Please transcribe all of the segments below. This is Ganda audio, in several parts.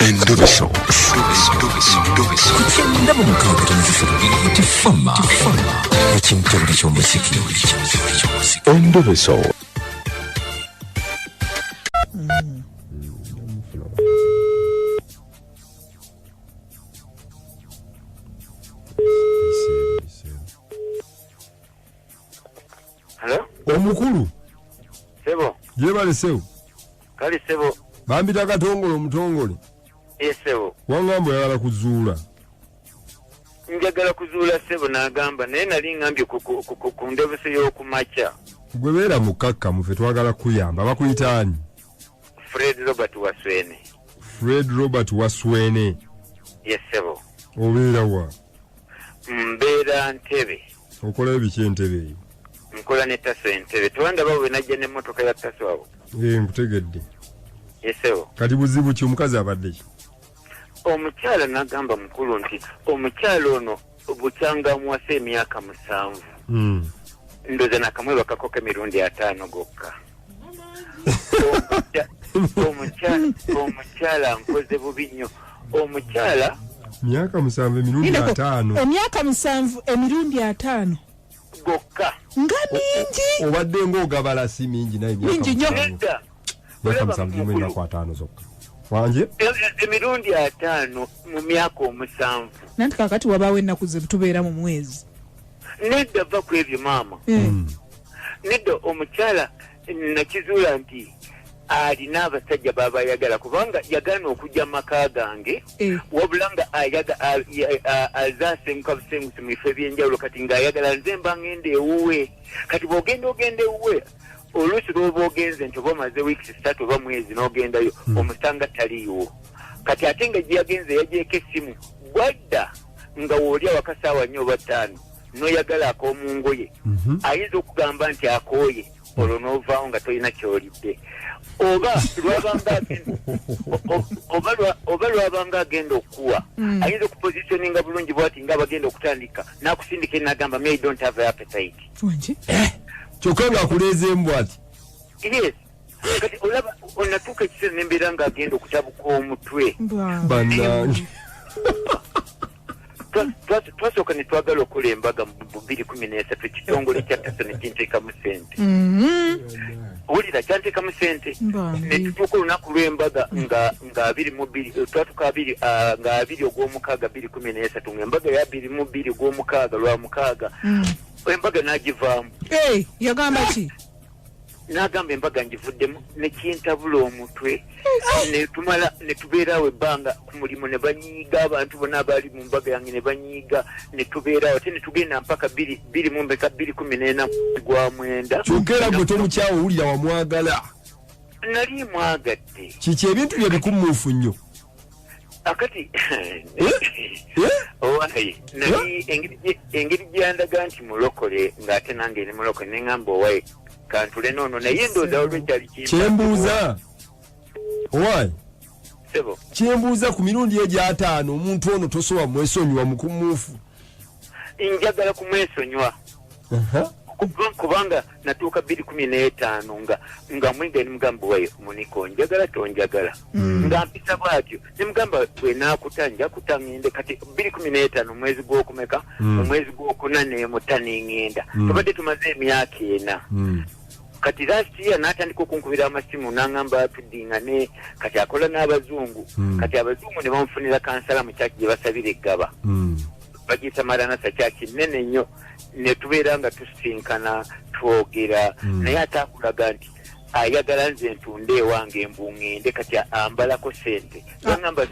Endobeso. Ku kyenda mu mukaaga tono 3 Tifama ekintobole ky'omuziki. Endobeso. Hello? Omukulu. Sebo. Yebale sebo. Kali sebo. Bambita Katongole omutongole. Ye sebo. Wangamba oyagala kuzuula. Njagala kuzuula sebo n'agamba naye nali ngambye ku ndobeso y'okumakya. Gwe beera mukakkamu ffe twagala kuyamba. Bakuyita ani? Fred Robert Waswene. Fred Robert Waswene. Ye sebo. Obeera wa? Mbeera Ntebe. Okola biki Entebe eyo? Nkola ne Taso Entebe. Tewandaba bwe najja n'emmotoka ya Taso awo. Nkutegedde. Ye sebo. Kati buzibu ki omukazi abadde ki? Omukyala n'agamba mukulu nti omukyala ono bukyanga amuwasa emyaka 7. Ndoza nakamwebakako emirundi 5 gokka. Omukyala nkoze bubi nnyo. Omukyala myaka 7 emirundi 5. Emyaka 7 emirundi 5 gokka. Nga mingi. Obadde ng'ogabala si mingi naye mingi nnyo. Myaka 7 gimu ennaku 5 zokka. Wanje? Emirundi 5 mu myaka 7. Nanti kakati wabaawo ennaku ze tubeera mu mwezi. Nedda va ku ebyo maama. Nedda omukyala nakizuula nti alina abasajja b'abayagala kubanga yagaana okujja mu maka gange, wabula nga azaasenguka busengusi mu bifo eby'enjawulo kati ng'ayagala nze mba ngenda ewuwe. Kati bw'ogenda ogenda ewuwe oluusi lw'oba ogenze nti oba omaze wiiki 3 oba mwezi n'ogendayo omusanga taliiwo. Kati ate nga gye yagenze yagyeko essimu bw'adda nga w'oli awaka ssaawa 4 oba 5 n'oyagala ak'omu ngoye ayinza okugamba nti akooye olwo n'ovaawo nga tolina ky'olidde. Oba lwabanga agenda okuwa ayinza okupositioninga bulungi bw'ati nga abagenda okutandika n'akusindika n'agamba me I don't have appetite. Kyokka ng'akuleezeemu bw'ati. Yes. Kati olaba onatuuka ekiseera n'embeera ng'agenda okutabuka omutwe. Bannange. Twasooka ne twagala okukola embaga mu 2013 ekitongole kya Taso ne kinteekamu ssente. Wulira kyanteekamu ssente. Ne tutuuka olunaku lw'embaga nga 22 twatuuka nga 2 ogw'omukaaga 2013 ng'embaga ya 22 ogw'omukaaga lwa mukaaga. Embaga n'agivaamu. Yagamba ki? N'agamba embaga ngivuddemu ne kintabula omutwe. Ne tumala ne tubeeraawo ebbanga ku mulimu ne banyiiga abantu bonna abaali mu mbaga yange ne banyiiga ne tubeeraawo ate ne tugenda mpaka 2014 gwa 9. Kyokka era gwe tomukyawa owulira wamwagala. Nali mwagadde. Kiki ebintu bye bikumuufu nnyo? Akati owaye nali engeri gyandaga nti mulokole ng'ate nange ndi mulokole ne ŋŋamba owaye kantule noono naye ndowooza waliwo ekyali kimpa. Kyembuuza owaye Sebo. Kyembuuza ku mirundi egyo 5 omuntu ono tosobola mwesonyiwa mukumuufu. Njagala kumwesonyiwa. Kubanga natuuka 2015 nga mwiga ne mugamba wayo Muniko njagala tonjagala. Nga mpisa bw'atyo ne mugamba bwe naakuta nja kuta ngende kati 2015 omwezi gw'okumeka omwezi gw'okuna ne muta ne ngenda. Tubadde tumaze emyaka 4. Kati last year n'atandika okunkubira amasimu n'angamba tuddingane kati akola n'abazungu. Kati abazungu ne bamufunira kansala mu kyaki gye basabira eggaba. Bagiyita Maranatha kyaki nnene nnyo ne tubeera nga tusisinkana twogera naye ate akulaga nti ayagala nze ntunde ewange mbu ŋŋende kati ambalako ssente. Yangamba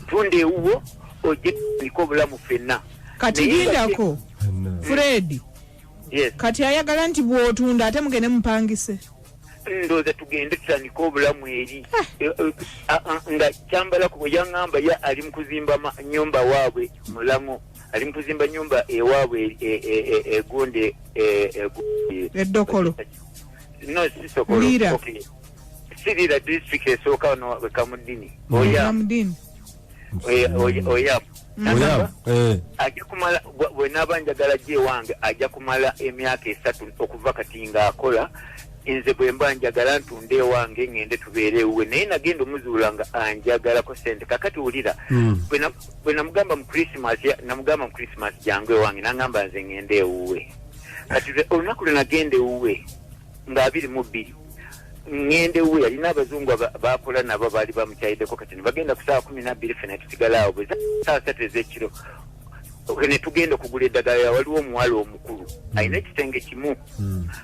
tunda ewuwo ojje tutandike obulamu ffenna. Kati lindako Fred. Yes. Kati ayagala nti bw'otunda ate mugende mupangise. Ndowooza tugende tutandike obulamu eri. Nga kyambalako bwe yaŋŋamba ye ali mu kuzimba nnyumba waabwe Mulango. Ali mu kuzimba nnyumba ewaabwe egunde, Eddokolo. No, si Sokolo. Lira. Okay. Si Lira district esooka wano we Kamudini. Oya. Kamudini. Oya, oya, oya. Oya, Ajja kumala, bwe naaba njagala gye wange, ajja kumala emyaka 3 okuva kati ng'akola. Nze bwe mba njagala ntunde ewange ngende tubeere ewuwe, naye nagenda omuzuula nga anjagalako sente. Kakati wulira, bwe namugamba mu Christmas, namugamba mu Christmas jangu ewange, nangamba nze ngende ewuwe. Kati olunaku lwe nagenda ewuwe nga 22, ngende ewuwe yalina abazungu bakola nabo baali bamukyayiddeko. Kati ne bagenda ku ssaawa 12, ffe ne tusigala awo. Bwe ssaawa 3 ez'ekiro ne tugenda okugula eddagala. Waliwo omuwala omukulu alina ekisenge kimu.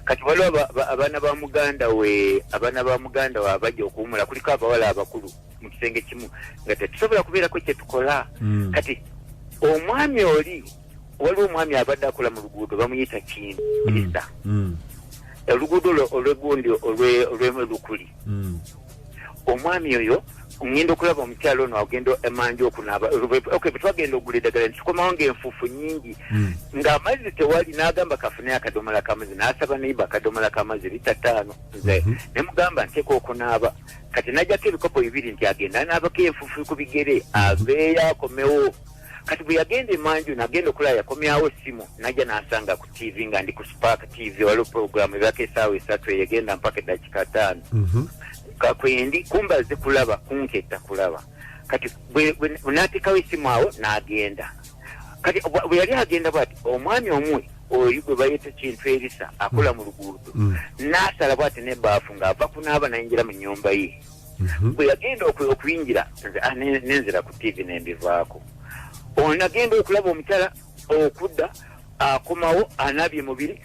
Kati waliwo abaana ba muganda we, abaana ba muganda we abajja okuwumula, kuliko abawala abakulu mu kisenge kimu, nga tetusobola kubeerako kye tukola. Kati omwami oli, waliwo omwami abadde akola mu luguudo, bamuyita Kindirisa, oluguudo olw'egundi olw'Elukuli. Omwami oyo ngenda okulaba omukyalo ono agenda emanja okunaaba. Okay, bwe twagenda okugula eddagala netukomawo ng'enfuufu nnyingi, ng'amazzi tewali. N'agamba kafune akadomola k'amazzi, n'asaba neiba akadomola k'amazzi lita 5. Nze ne mugamba nteeka okunaaba. Kati n'ajjako ebikopo 2 nti agenda anaabako enfuufu ku bigere, aveeyo akomewo. Kati bwe yagenda emanju, nagenda okulaba yakomyawo essimu, najja n'asanga ku TV nga ndi ku Spark TV. Waliwo programu ebako essaawa 3 eyegenda mpaka eddakiika 5 kakwendi kumbaze kulaba kunketta kulaba. Kati bwe n'ateekawo essimu awo n'agenda. Kati bwe yali agenda bwati, omwami omwe oyo gwe bayita Kintu Erisa akola mu luguudo, n'asala bwati n'ebbaafu ng'ava kunaaba n'ayingira mu nnyumba ye. Bwe yagenda okuyingira, nze nenzira ku TV nembivaako. Ono nagenda okulaba omukyala okudda akomawo anaabye mubiri,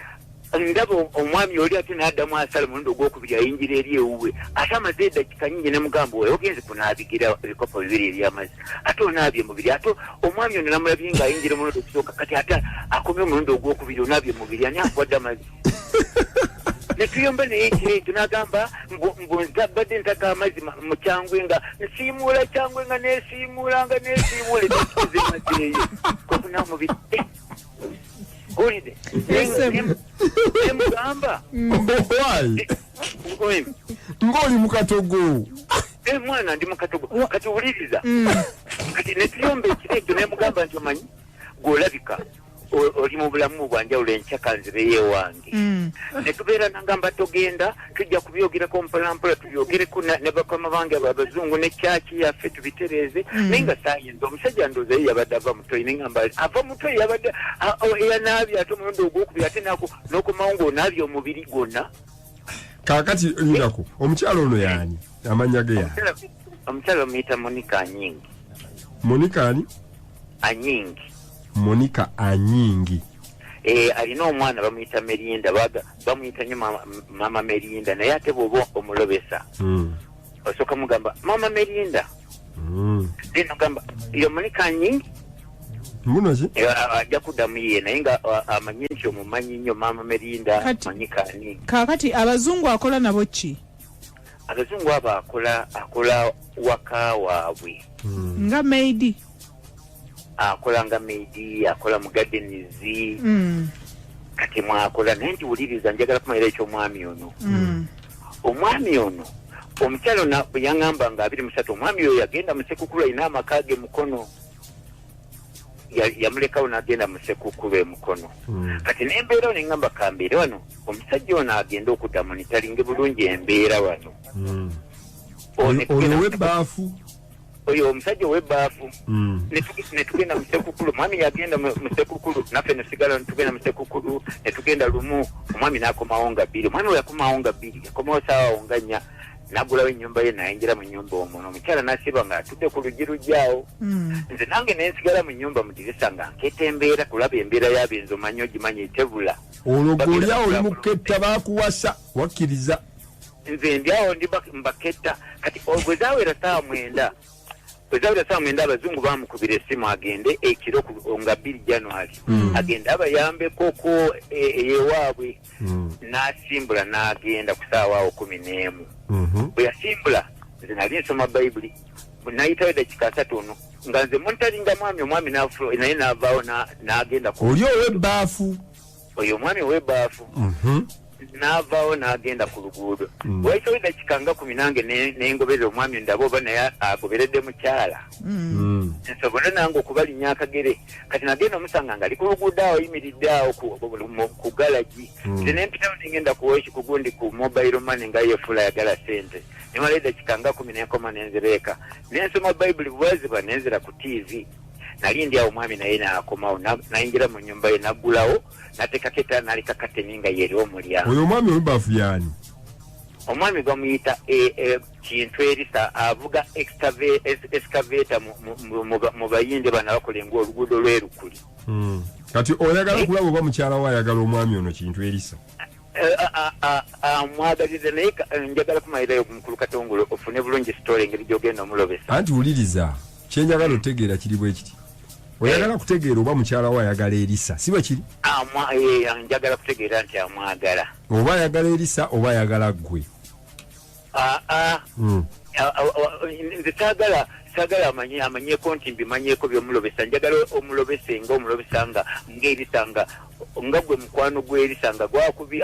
ndaba omwami oli ate n'addamu asala mulundi ogwokubiri, ayingira eri ewuwe ate amaze eddakiika nyingi. Nemugamba, oyo ogenze kunaabigira ebikopo 2 ebyamazzi, ate onaabye mubiri, ate omwami ono namulabye ng'ayingira omulundi ogusooka, kati ate akomye omulundi ogwokubiri onaabye mubiri, ani akuwadde amazzi? Netuyomba naye ekiro ekyo, n'agamba mbu badde ntaka amazzi mu kyangwe nga nsiimuula kyangwe nga nesiimuula nga nesiimuula ekizimazi eyo kokuna mubiri. Owulidde? Yes, sir. Nemugamba Why? Ng'oli mu katogo. Mwana, ndi mukatogo. Kati wuliriza, kati netuyomba ekiro ekyo, nemugamba nti omanyi gw'olabika oli mu bulamu bwanjawulo, enkyaka nzibeyo ewange. Netubeera, nangamba togenda, tujja kubyogerako mpolampola, tubyogereko ne bakama bange abo abazungu ne kyaki yaffe tubitereeze. Naye nga sayinza, omusajja ndowooza ye yabadde ava mutoyi, nengamba ava mutoyi, yabadde yanaabye ate omulundi ogwokubiri, ate n'okomawo ng'onaabye omubiri gwonna. Kaakati yinako omukyalo ono yaani, amannya ge yaani? Omukyala omuyita Monica Anyingi. Monica ani? Anyingi. Monica Anyingi. Alina omwana bamuyita Merinda, bamuyita nnyo mama Merinda, naye ate bw'oba omulobesa osooka mugamba mama Merinda, then ogamba yo Monica Anyingi. Mbuno ki? Ajja kuddamu ye, naye nga amanyi nti omumanyi nnyo mama Merinda. Monica ani. Kaakati abazungu akola nabo ki? Abazungu abo akola waka waabwe. Nga maid? Akola nga maid, akola mu gardens. Kati mwakola, naye nti wuliriza, njagala kumanyira ekyomwami ono. Omwami ono, omukyalo ono bwe yaŋŋamba nga 23, omwami oyo yagenda mu Sekukulu, alina amaka ge Mukono. Yamulekawo n'agenda mu Sekukulu e Mukono. Kati nembeera neŋŋamba kambeere wano, omusajja ono agenda okudda monitoringe bulungi embeera wano. Oyo ow'ebbaafu? Oyo omusajja ow'ebbaafu. Netugenda mu Sekukulu, omwami yagenda mu Sekukulu, naffe netusigala, netugenda mu Sekukulu, netugenda lumu, omwami n'akomawo nga 2. Omwami we yakomawo nga 2, yakomawo saawa nga 4, nagulawo ennyumba ye, nayingira mu nnyumba omwo, omukyala nasiba nga atudde ku luggi lujjaawo. Nze nange nensigala mu nnyumba mu dirisa nga nketa embeera, kulaba embeera y'abenzi, omanyi ogimanyi etebula. Olwo gweolyawo oli muketta, bakuwasa wakkiriza? Nze ndi awo ndi mbaketta. Kati bwe zawera saawa 9, bwe zawera saawa 9, abazungu bamukubira essimu agende ekiro nga 2 January, agende abayambekoko eyewaabwe. N'asimbula n'agenda ku saawa awo 11. Bwe yasimbula, nze nali nsoma Bayibuli, nayitayo dakika 30 ono nga nze monitoringa mwami, omwami naye n'avaawo n'agenda Oli ow'ebbaafu? Oyo omwami ow'ebbaafu. N'avaawo n'agenda ku luguudo. Wayisewo eddakiika nga 10 nange nengoberera omwami ndaba oba naye agoberedde mukyala. Nsobole nange okubalinnya akagere. Kati nagenda omusanga nga ali ku luguudo awo ayimiridde awo ku galagi. Nze ne mpitawo ne ngenda ku gundi ku mobile money nga yeefuula ayagala ssente. Ne mala eddakiika nga 10 ne nkoma ne nzireeka. Ne nsoma Bayibuli bwaziba ne nzira ku TV. Nali ndi awo omwami naye n'akomawo, n'ayingira mu nnyumba ye n'aggulawo, n'ateekako ettaala n'aleka kateni nga yeri omulyango. Oyo omwami ow'ebbaafu y'ani? Omwami bamuyita Kintu Erisa, avuga excavator mu Bayinde bano abakola oluguudo lw'e Lukuli. Kati oyagala kulaba oba mukyala we ayagala omwami ono Kintu Erisa? Amwagaliriza naye njagala kumalirayo mukulu Katongole ofune bulungi story engeri gy'ogenda omulobesa. Anti wuliriza, kye njagala otegeera kiri bwe kiti. Oyagala kutegeera oba mukyala we ayagala Erisa, si bwe kiri? Njagala kutegeera nti amwagala. Oba ayagala Erisa oba ayagala ggwe. Nze saagala amanyeeko nti mbimanyeeko by'omulobesa. Njagala omulobese nga omulobesa ng'Erisa nga gwe mukwano gw'Erisa nga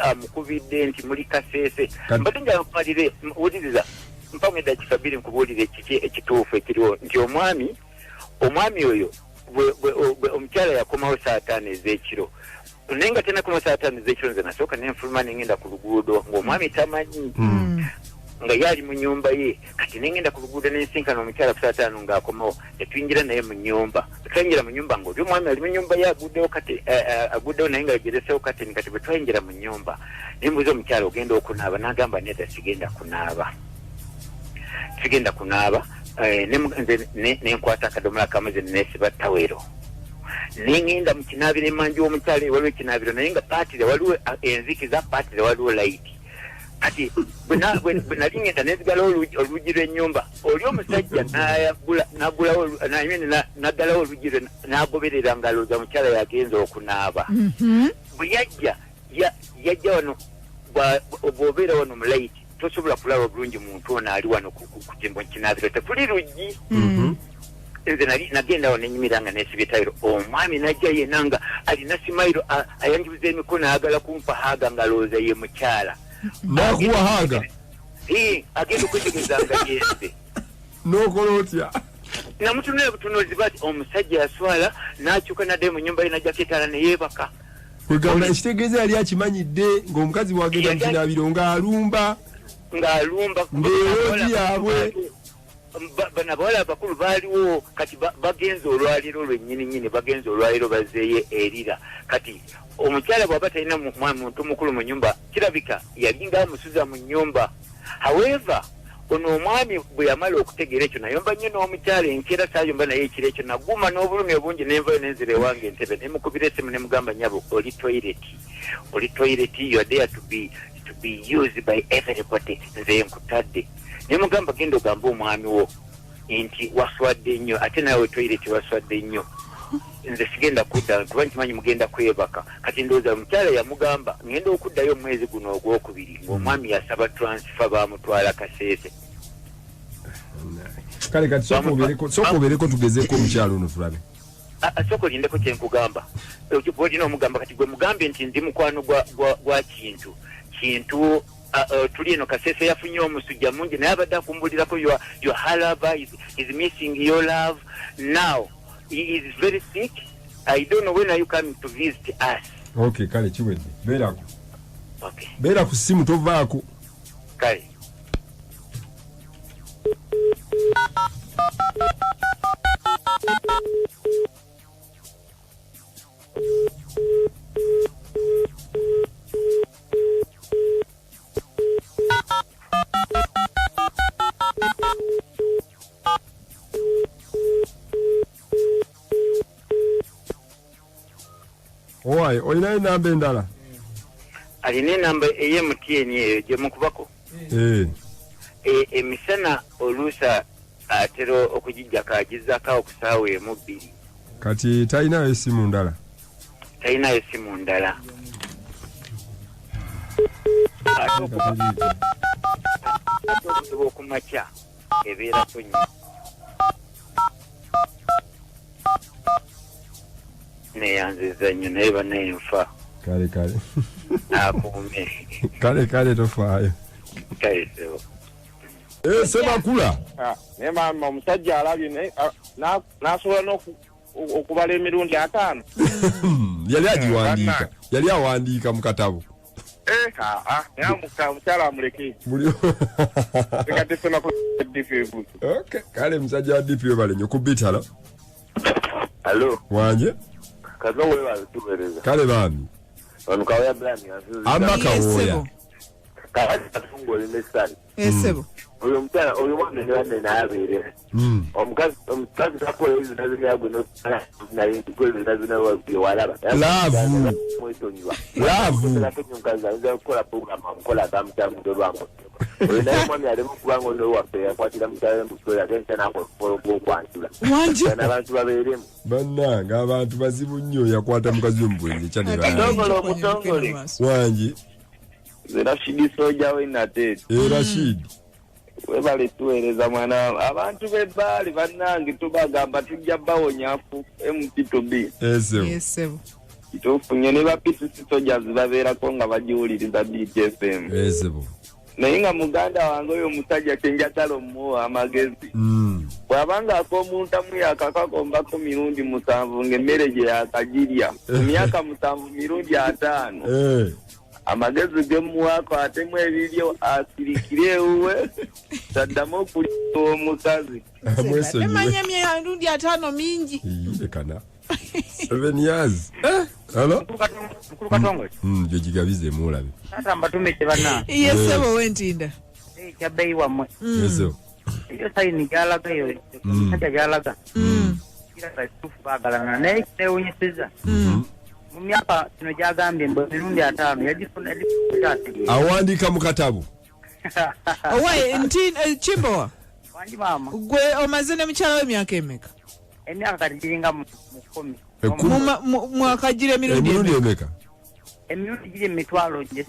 amukubidde nti muli Kasese. Mbadde njagala nkumalire, wuliriza, mpamu eddakiika 2 nkubuulire kiki ekituufu ekiriwo nti omwami oyo omukyala yakomawo saa 5 ez'ekiro. Naye nga tennakomawo saa 5 ez'ekiro nze nasooka ne nfuluma ne ngenda ku luguudo ng'omwami tamanyi. Nga ye ali mu nnyumba ye. Kati ne ngenda ku luguudo ne nsinkana omukyala ku saa 5 ng'akomawo, ne tuyingira naye mu nnyumba. Twayingira mu nnyumba ng'oli omwami ali mu nnyumba ye aguddewo kati, aguddewo naye nga yageresewo kati, kati bwe twayingira mu nnyumba, ne mbuuza omukyala ogenda okunaaba, n'agamba nedda sigenda kunaaba. Sigenda kunaaba, nze ne nkwata akadomola k'amazzi ne neesiba tawero. Ne ngenda mu kinaabiro emanju w'omukyala waliwo ekinaabiro naye nga paatire waliwo enzikiza, paatire waliwo layiti. Kati bwe nali ngenda ne nzigalawo oluggi lw'ennyumba, oli omusajja n'aggalawo oluggi lwe n'agoberera ng'alowooza mukyala yagenze okunaaba. Bwe yajja wano, bw'obeera wano mu layiti tosobola kulaba bulungi muntu ono ali wano ku kinaabiro, tekuli luggi. Nze nagenda awo ne nnyimira nga neesibye tayiro. Omwami n'ajja yenna nga alina simayiro, ayanjuza emikono ayagala kumpa haaga ng'alowooza ye mukyala. N'akuwa haaga? Agenda okwetegereza nga yenze. N'okola otya? Namutunula butunuulizi bw'ati, omusajja yaswala n'akyuka n'addayo mu nnyumba ye n'aggyako ettaala ne yeebaka. Kwegamba ekitegeeza yali akimanyidde ng'omukazi bw'agenda mu kinaabiro ng'alumba. Ng'alumba. Ng'eroogi yaabwe. Bano abawala abakulu baaliwo kati bagenze olwaleero lwennyini nnyini, bagenze olwaleero bazzeeyo erira. Kati omukyala bw'aba talina muntu mukulu mu nnyumba, kirabika yalinga amusuza mu nnyumba. However, ono omwami bwe yamala okutegeera ekyo nayomba nnyo n'omukyala enkeera saayomba naye ekiro ekyo naguma n'obulumi obungi ne nvayo ne nzira ewange Entebbe ne mukubira essimu ne mugamba nnyabo oli toilet, oli toilet, you are there to be used by everybody, nze nkutadde. Ne mugamba genda ogambe omwami wo nti waswadde nnyo ate naawe toilet waswadde nnyo, nze sigenda kudda kuba nkimanyi mugenda kwebaka. Kati ndowooza omukyala yamugamba ngenda okuddayo omwezi guno ogwokubiri ng'omwami yasaba transfer baamutwala Kasese. Kale kati sooka obeereko tugezeeko omukyala ono tulabe. Sooka olindeko kye nkugamba. Bw'olina omugamba kati gwe mugambe nti ndi mukwano gwa Kintu. Kintu, tuli eno Kasese yafunye omusujja mungi naye abadde akumbulirako your lover is missing your love now. He is very sick. I don't know when are you coming to visit us. Okay, kale kiwedde. Beerako. Okay. Beera ku ssimu tovaako. Kale. Owaaye, olinayo enamba endala? Alina enamba ey'e MTN eyo gye mukubako. Emisana oluusa atera okugijjako agizzaako awo ku ssaawa 1 2. Kati talinayo essimu ndala? Talinayo essimu ndala. Ate obuzibu okumakya ebeerako nnyo. Neeyanziza nnyo naye bannaye nfa. Kale kale. Akuume. Kale kale, tofaayo. Kale ssebo. Eh, Semakula. Ah, naye maama omusajja alabye naye ah, n'asobola okubala emirundi 50. Yali agiwandiika, yali awandiika mu katabo. Eh, ah, ah, naye omukyala amuleke. Kati Semakula DP. Okay, kale musajja wa DP webale nnyo kubitala. Alo. Wanje. Kazo webale tuweereza. Kale bambi. Ono Kawooya Brian Amma yansuubiza. Kawooya. Kakati Katungu oli ne Sally. Esebo. Oyo omukyala oyo mwana ne banne naye abeeremu. Omukazi takola ebyo byonna byonna gwe naye gwe byonna byonna bye walaba. Love. Mwesonyiwa. Love. Omukazi ayinza kukola program amukola agamutamu lwamu. Oyo naye omwami aleme okuba nga ono waffe yakwatira mukyala we mu kitole ate nkya n'akola omukolo gw'okwanjula. Wangi. Bano abantu babeeremu. Bannange abantu bazibu nnyo, yakwata mukazi we mu bwenzi ekya ne Ate baana. Omutongole, omutongole. Wangi. Nze Rashidi Soja we Nateete. Eh, Rashid. Webale tuweereza mwana wa abantu b'ebbaali bannange, tubagamba tujja bawonya ku MT2B. Esebo. Esebo. Kituufu nnyo, ne ba PCC Soldiers babeerako nga bagiwuliriza BTFM. Esebo. Naye nga muganda wange oyo omusajja kyenjagala omuwa amagezi, bw'abanga ak'omuntamu yakakagombako mirundi 7 ng'emmere gye yakagirya mu myaka 7 mirundi 5, amagezi gemuwaako atemu ebibyo asirikire ewuwe taddamu okulya omukazi. Mwesonyiwe. Nemanya emirundi 5 mingi. Lekana. 7 years. Eh, hello? Mukulu Katongole. Gye gigabize mulabe. Taata mbatumidde bannange. Ye ssebo w'entinda. Ekya bbeeyi wammwe. Esebo. Eyo sayini gy'alaga eyo omusajja gy'alaga. Kiraga kituufu baagalana naye kyewuunyisizza. Mu myaka kino gy'agambye mbu emirundi 5 yagifuna yagifuna. Awandiika mu katabo. Owaye nti Kimbowa. Wangi maama. Gwe omaze ne mukyala we emyaka emeka? Emyaka kati giringa mu 10. 10. Mwakagira emirundi Emirundi emeka? Emirundi giri emitwalo gye.